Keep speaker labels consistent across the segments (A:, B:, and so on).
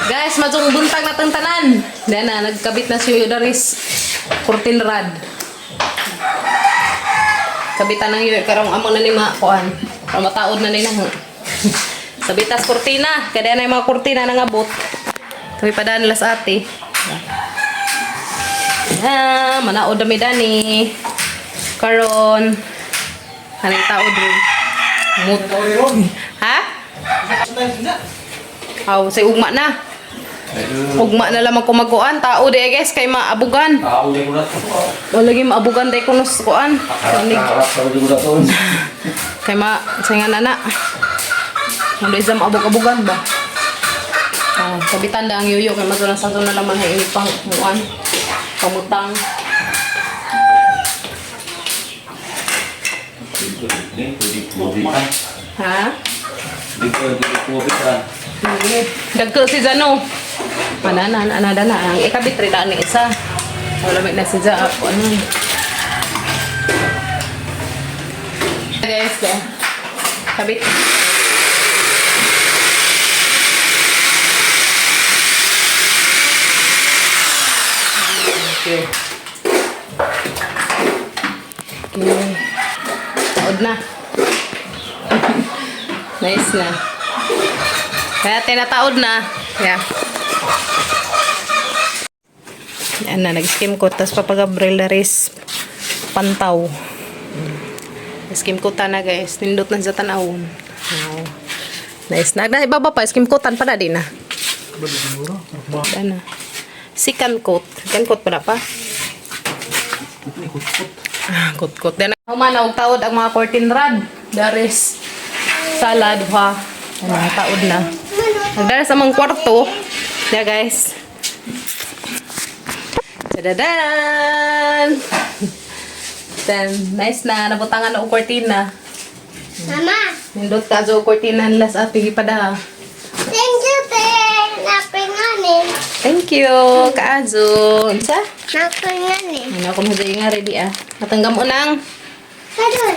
A: Guys, matsong buntag na tang tanan. Dahil na, nagkabit na si Daris curtain rod. Kabitan ng yun, karong amo na ni mga kuan. Para mataod na nila. Sabitas kurtina, kaya na yung mga kurtina na ngabot. Tuwi pa daan las ate. Ah, manaod dami dani. Karon. Anong taod rin? Mut. Ha? Aw, say ugma na. Ugma na lamang kumaguan. Tao di guys, kay maabugan.
B: Tao din ko na to.
A: Wala lagi maabugan day kunos kuan. Kanig.
B: Harap sa ko na to.
A: Kay ma, sa nga nana. Ang isa maabog-abugan ba? Ah, kabitan da ang yuyo kay mato sa na laman hay pang muan. Pamutang. Ha? Dagko si Zano. Manana, ana na ang ikabit rin ni isa. Wala may na si Ja ako ano. Guys, eh. Kabit. Thank you. Okay. Taod na. Nice na. Kaya tinataod na. Yeah. Yan na, nag-skim ko. Tapos papagabril na ris pantaw. Skim ko na guys. Nindot na sa tanawon. Wow. Nice na. Na ibaba pa. Skim ko tan pa na din na. Ano? Second coat. Second coat pa na pa. Ah, Kot-kot. Then, humana og taod ang mga curtain rod. Daris salad ha. Ano, taod na. Nagdara sa mga kwarto. Yeah, guys. Tadadan! Then, nice na. Nabutangan na og kortina.
C: Mama,
A: Nindot ka og kortina nila sa ating ipada.
C: Thank you, te. Napinganin.
A: Thank you, Kaazo. Unsa?
C: Napinganin.
A: Ano ako mahadali nga ready ah. Natanggam mo nang.
C: Karon.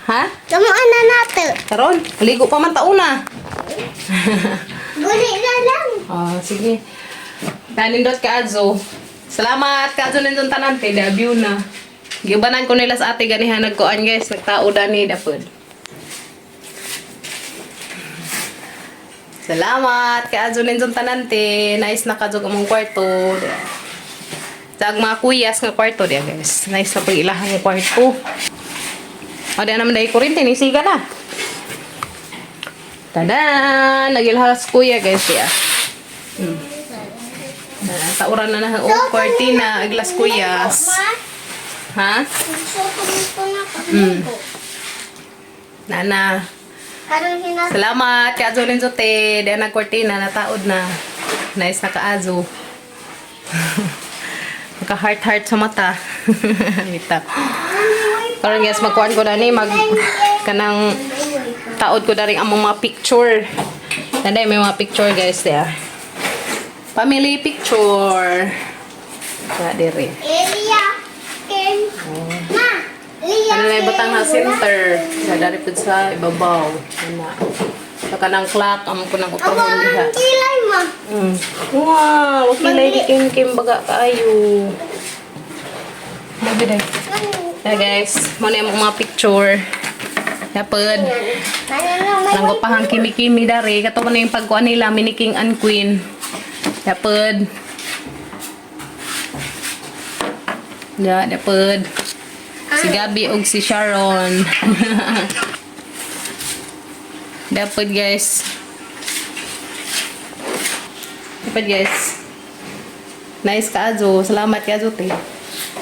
A: Ha?
C: Kamuan na nato.
A: Karon, ligo pa man tauna.
C: Guli na lang.
A: Ah, sige. Nanindot ka, Azo. Salamat, ka Azo nindot tanan kay view na. Giubanan ko nila sa ate ganihan nagkuan guys, nagtao dani dapod. Salamat ka Azo nindot tanan te. Nice na kadto among kwarto. Sa ang mga kuyas nga kwarto diya guys. Nice na pag ilahang kwarto. O diya naman dahil kurinte ni siga na. Tada! Nagilhas kuya guys diya. Tauran na na og cortina aglas kuyas.
C: Ma,
A: Ha?
C: gusto ko dito na
A: Nana.
C: Karon hinas.
A: Salamat kay Azo Lenzo te. Diyan na cortina nataod na. Nice na kaazo. Naka heart heart sa mata. Bitaw. Karon guys, magkuan ko na ni mag kanang taod ko na rin ang mga picture. Nanday may mga picture guys diya. Family picture. Ya dire.
C: Elia. Ken. Ma. Lia.
A: Ano na ibutang na center. Sa dari pud sa ibabaw. Ana. Sa kanang clock amo ko nang
C: Amo
A: utrahon diha.
C: ang kilay mo.
A: Wow, kilay ni Kim Kim baga kaayo. Labi day. Yeah, guys, mo na yung mga picture. Yapod. Nang pahang kimi-kimi dari. Kato mo na yung pagkuan nila, mini king and queen. Yapod. Ya, yapod. Si Gabi og si Sharon. Yapod, guys. Yapod, guys. Nice ka, Azo. Salamat ka, Azo, te.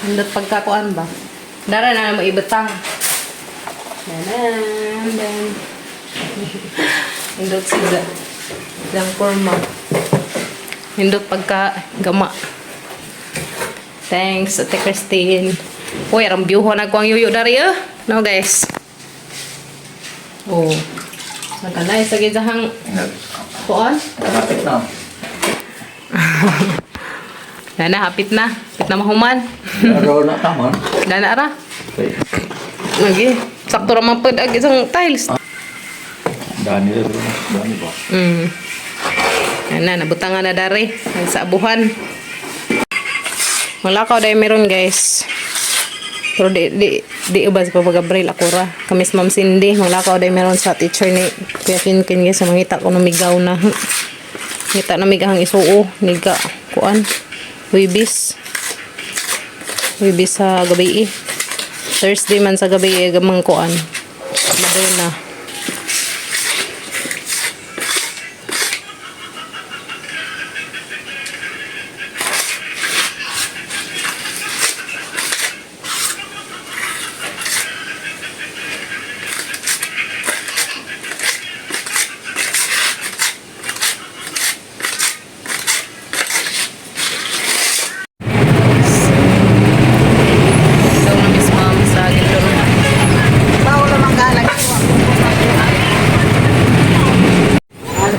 A: Hindot pagkakuan ba? Dara na mo ibutang. Danan, dan. Hindot siga. Dang kurma. Hindot pagka gama. Thanks, Ate Christine. Uy, arang biyuho na ko ang yuyo dari eh. No, guys. Oh. Nagkanay sa gidahang kuan.
B: Kapit na.
A: Nana, hapit na. Hapit na mahuman.
B: Araw na tama.
A: Nana ara.
B: Okay.
A: Lagi. Sakto ra man pud ag isang tiles.
B: Dani dani ba?
A: Ana, nabutangan na dari. Sa abuhan. Malakaw dahil meron, guys. Pero di uba sa Papa Gabriel ako ra. Kami sa Ma'am Cindy, maglakaw dahil meron sa teacher ni Kuya Kinkin, guys. Mangita ko namigaw na. Ngita na migahang isuo. Niga, kuan. Wibis. Wibis sa gabi eh. Thursday man sa gabi eh, gamang kuan. Madonna. Daw na Miss Ma'am sa Gindoro.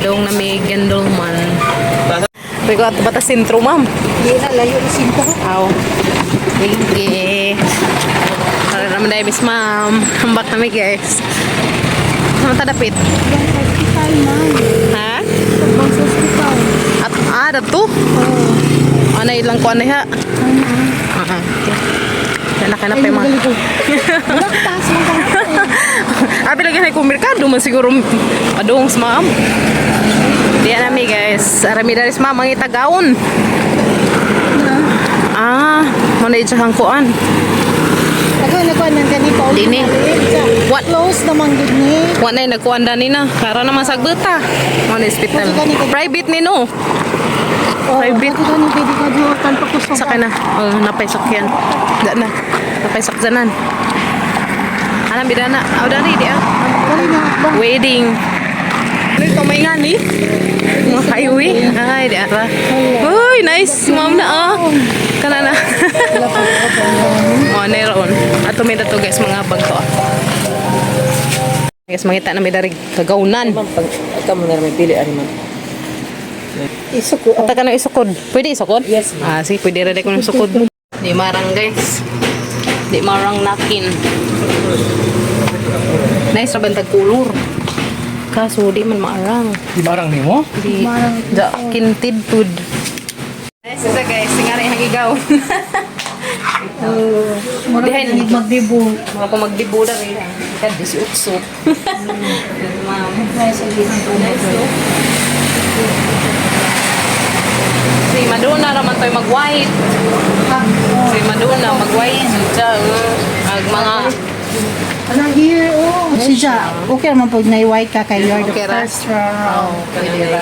A: Daw na may Gendolman. Rico at bata sentro, ma'am.
D: Di na, layo na sinto.
A: Aw. Sige. Para naman dahil, Miss Ma'am. Hambak kami, guys. Saan ta dapit?
D: Hospital, ma'am.
A: Ha?
D: Bang sa hospital.
A: At ah, dato. Ano ilang ko ano ha? Ah, okay. Wala ka na pa yung mga.
D: Nagtaas mo ka.
A: Abi lagi na kung merkado man siguro padung sa ma'am. Diyan nami, guys. Arami daris ma'am ang itagaon. Ah, mo na itsahang kuan.
D: Ako nagkuhan ng gani pa.
A: Dini. What?
D: Close naman gud ni.
A: Wa na nagkuan dani na. Para naman sagbeta. Mo na hospital. Private ni no.
D: Oh,
A: Private.
D: Ako gani pwede ka duwatan pa kusog.
A: Saka na. Oh, napay sakyan. Da na. Napay sakyanan. Anang bidana. Aw dani di ah.
D: Dali na bang.
A: Wedding. Ano ito may nga ni? Mga highway. Ay, di ara. Uy, nice. Ma'am na ah. Kana na. Oh, neron. Ato may dato, guys, mga bag to ah. Guys, mangita na may darig kagaunan.
E: Ma'am, pag ikaw mo na may pili ani ma'am.
D: Isuko.
A: Ata ka na isukod. Pwede isukod?
E: Yes, ma'am.
A: Ah, sige, pwede rin ko ng sukod. Di marang, guys. Di marang nakin. Nice ra bantag kulor. Kaso di man maarang.
B: Di marang nimo?
A: Di da kinted food. Nice isa, guys, singari ang igaw.
D: Mura
A: Dihan.
D: ka magdibo.
A: Mga ko magdibo na rin. Kad 18. Ma'am.
D: Nice ang ginang
A: Nice, no? Si Madonna raman to'y mag-white. Si Madonna mag-white. Siya, ag mga
D: Ano here oh. Si Ja, okay naman pag na-white ka kay you're the
A: Okay ra.
D: first round.
A: Pwede ra.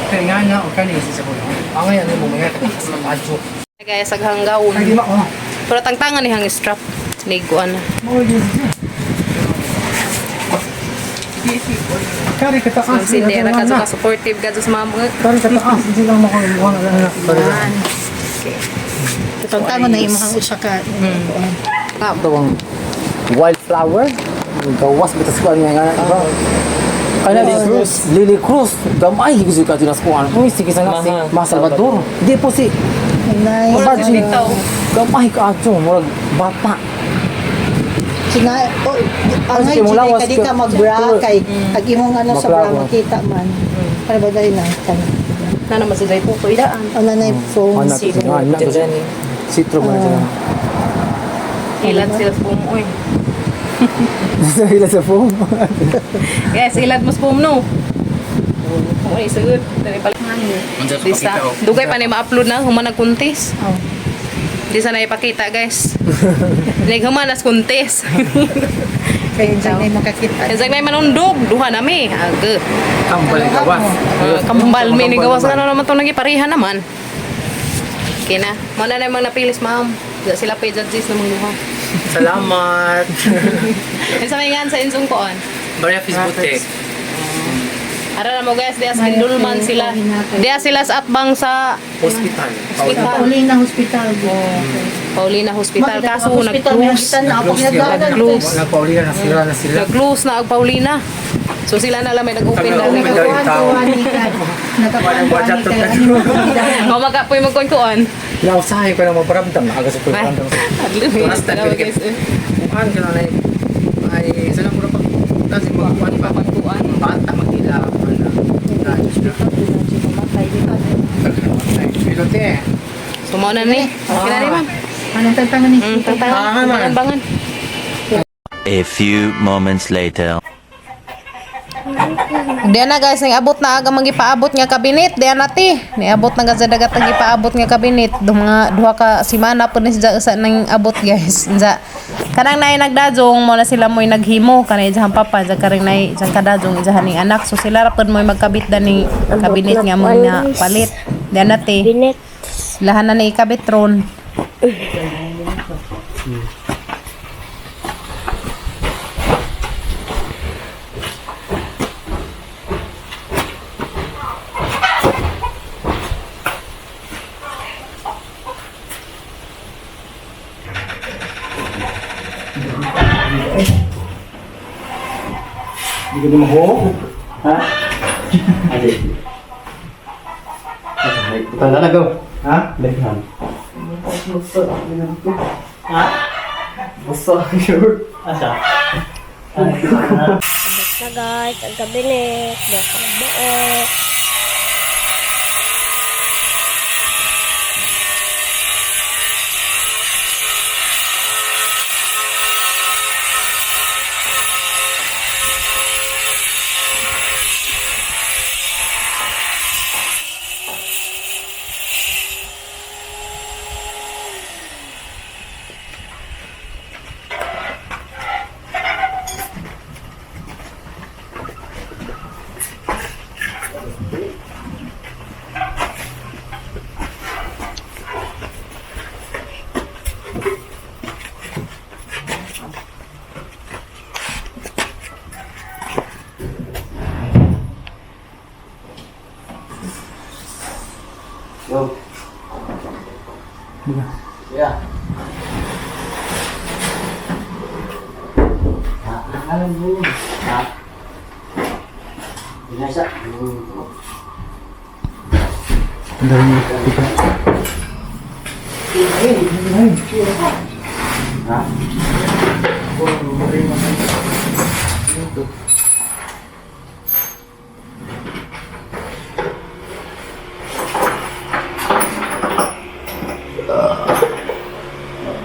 B: Kaya nga na, o kani sa ko. Ang ngayon mo mga kataas ng adyo.
A: Guys, aghang gawon.
B: Ay di ba oh.
A: Pero tangtangan ni hang strap. Niguan.
B: Mo yun. Kari kataas.
A: Ma'am Cindy, ra ka supportive ka sa mga.
B: Kari kataas, hindi lang makakuha na lang.
D: Tangtangon na imong usa ka.
B: Ito ang wildflower. Gawas bitas ko niya nga na. Kana di Cruz, Lily Cruz, damay gusto ka dinas ko ano. Uy, sige sana si
E: Maha.
B: Ma Salvador. Di po si
D: Nice.
B: Baji. Gamay ka adyo, murag bata.
D: Sina oh, ang
B: Kasi
D: ay
B: mong lawas
D: ka di ka
B: ka-
D: magbra kay ag imong ano sa bra
B: Maklaro.
D: makita man. Para ba dali na kan.
A: Na naman sa Jai Puto idaan.
D: Ano na yung phone.
B: Anak
E: Sino
B: nga, anak.
E: dyan eh.
B: Sitro mo na siya.
A: Ilad sila sa foam oy.
B: Ila sa phone.
A: Yes, ilad mo sa foam no. Oy, sugod. Dali pala. Di sa dugay pa ni ma-upload na human nagkuntis.
D: Oh.
A: Di sa na ipakita, guys. Naghuman nas kuntis.
D: Kay dyan ay makakita.
A: Kasi may manundog, duha nami. Age.
B: Kambal gawas.
A: Ah, kambal mi ni gawas ano naman tong nagiparihan naman. Okay na. Mo na na yung mga napilis, ma'am. Di sila pa judges na mga duha.
F: Salamat.
A: Sa may ngan sa insong koon.
F: Maria Fisbute.
A: Ara na mo, guys, diya sa Hindulman sila. Diya sila sa atbang sa
F: Hospital.
A: hospital.
D: Paulina Hospital.
A: Paulina Hospital. Kaso
D: Hospital may
A: nag-close.
D: nakita na ako ginagawa.
A: Nag-close.
B: Nagpaulina na sila na sila.
A: Nag-close na ang Paulina. So sila na lang may nag-open na.
F: Nag-open daw yung tao.
D: Nakakuan ni kay. Nakakuan ni kay.
A: O magapoy magkuan-kuan.
B: Lausahay ko na maparamdam. Nakagas ko
A: Ay.
B: paramdam.
F: Basta
A: Guys, eh.
F: Kuan ka na ay sa lang pag kasi magkuan pa
A: Kuan.
F: bata magila ana.
A: mao na ni. Okay na ni, ma'am.
D: Anong tagtangan ni?
A: Tangtangan, bangan, bangan.
G: A few moments later.
A: Diyan na guys, niabot na aga magipaabot nga kabinet. Diyan na ti. Niabot na gud sa dagat ang gipaabot nga kabinet. Do mga duha ka semana po ni siya usa nang abot, guys. Unsa kanang naay nagdajong mo na sila mo'y naghimo kanay iyang papa sa karing nay iyang kadajong iyahan ning anak. So sila ra pud mo'y magkabit da ning kabinet nga mo na palit. Diyan na ti.
C: Binet.
A: Lahan na ni ikabit ron.
B: Hindi ko maho. Ha? Ade. Tanda na go. Ha? Lekhan. Ha? Basta sure. Asa?
C: Na guys, ang kabinet. Baka buo.
B: Go. Yeah. Alam mo. Ha? Binasa. Ha?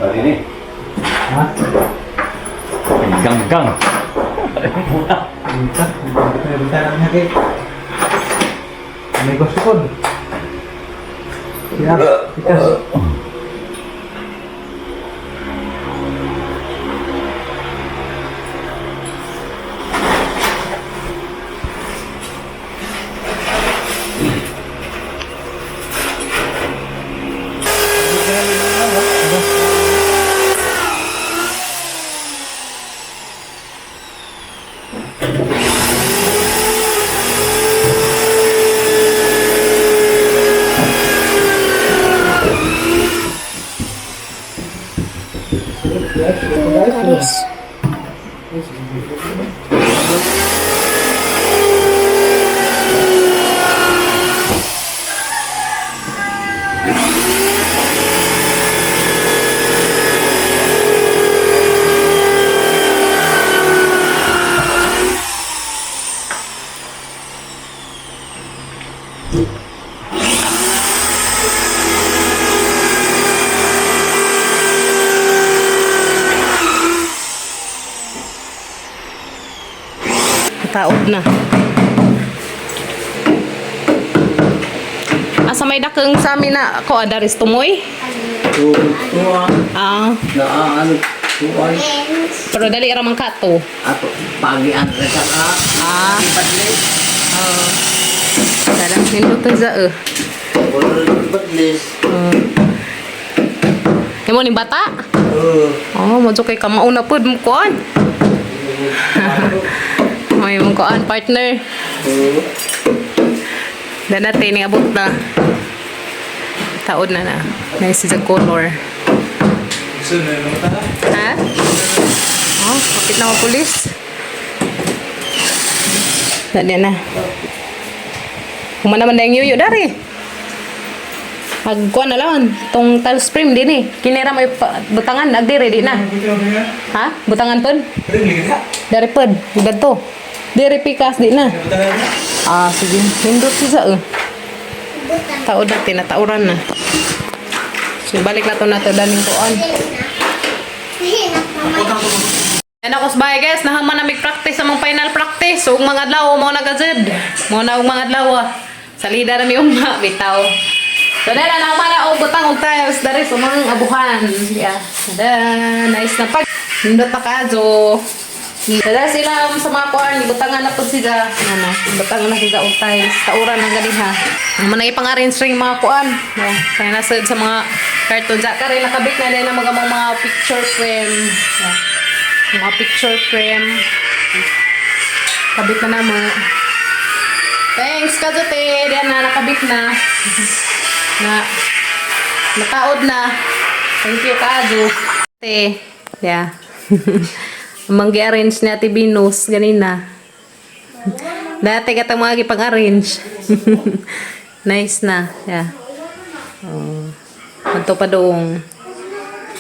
G: Tadi ni. Ha? Gang gang.
B: Bentar, bentar, Negosyo ko. Ya, tikas.
C: Karis.
A: Taob na. Asa may dakeng sa amin na ako adaris tumoy?
B: Tuwa.
A: Ah,
B: Na ano, tuwa.
A: pero dali ra man kato.
B: Ato, pagian ra sa ka.
A: Ah.
B: Badlis.
A: Dala nindot sa eh.
B: Badlis.
A: Kamo ni bata?
B: Oh.
A: Oh, mo kay kamauna pud mo kuan. May mong kuan partner. Dana te ning abot na. Taod na na. Nice is a color. Ha? Oh, kapit na mga pulis. Dali na. Kuma naman na yung yuyo dari. Agkuan na lang, tong tiles frame din eh. Kinira may butangan, agdiri di na. Ha? Butangan pud? Dari pud, to. Diri pikas di na. Ah, sige. Hindot siya eh. Taod na, tinatauran na. Balik na to nato daning kuan. Yan ako sa bahay guys, nahaman na practice sa mga final practice. So, mga adlaw, mo na gazed. Mo na og mga adlaw. Ah. Salida na mi uma, bitaw. So, na na nahaman na og butang og tiles dari sa mga abuhan. Yeah. Da, nice na pag. Nindot na kazo. Dada sila sa mga kuan, butangan na po sila. Ano, butangan na sila og tiles. Tauran ang ganiha. Amo na ipang-arrange ring mga kuan. Yeah. Kaya nasa sa mga carton. Sa kare nakabit na din ang mga picture frame. Yeah. Mga picture frame. Kabit na namo. Thanks, Kazote. Diyan na, nakabit na. Na, nakaod na. Thank you, Kazo. Te, yeah. Amang gi-arrange ni Ate Venus, ganina. Dati katang mga gipang-arrange. Nice na. Yeah. Oh. Adto pa doong.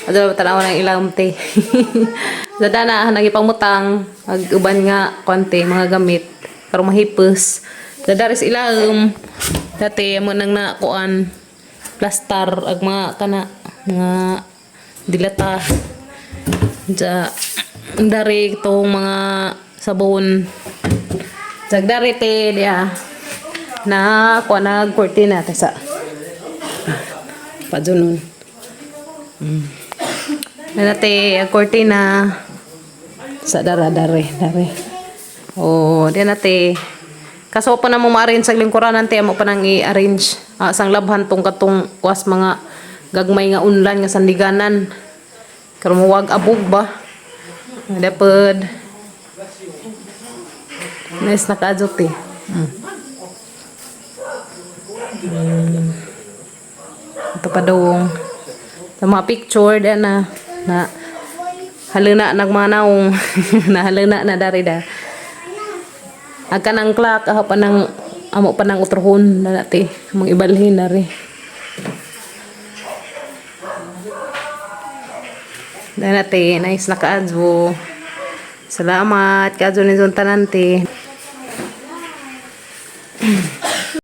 A: Adto tanaw ng ilang te. Dada na nagipangmutang ag uban nga konti mga gamit para mahipos. Dada ris ilang dati mo nang nakuan plastar ag mga kana mga dilata. Ja dari itong mga sabon. Jagdari te diya. Na kuan nag cortina te sa. Pa nun. Nanate, ang cortina. Sa dara, dare, dare. Oh, di nate. Kaso pa na mo ma-arrange sa lingkuranan te, amo pa nang i-arrange. Ah, sang labhan tong katong was mga gagmay nga unlan nga sandiganan. Karon mo wag abog ba? Dapod. Nice na kaadjot eh. Ito pa dong. Sa mga picture diyan na na halina nagmanaong na halina na dari da. Agka ng clock aho pa nang amo pa nang utrohon na nati among ibalhin na ri. Na nati nice na kaadyo. Salamat kaadyo ni Zon Tanante.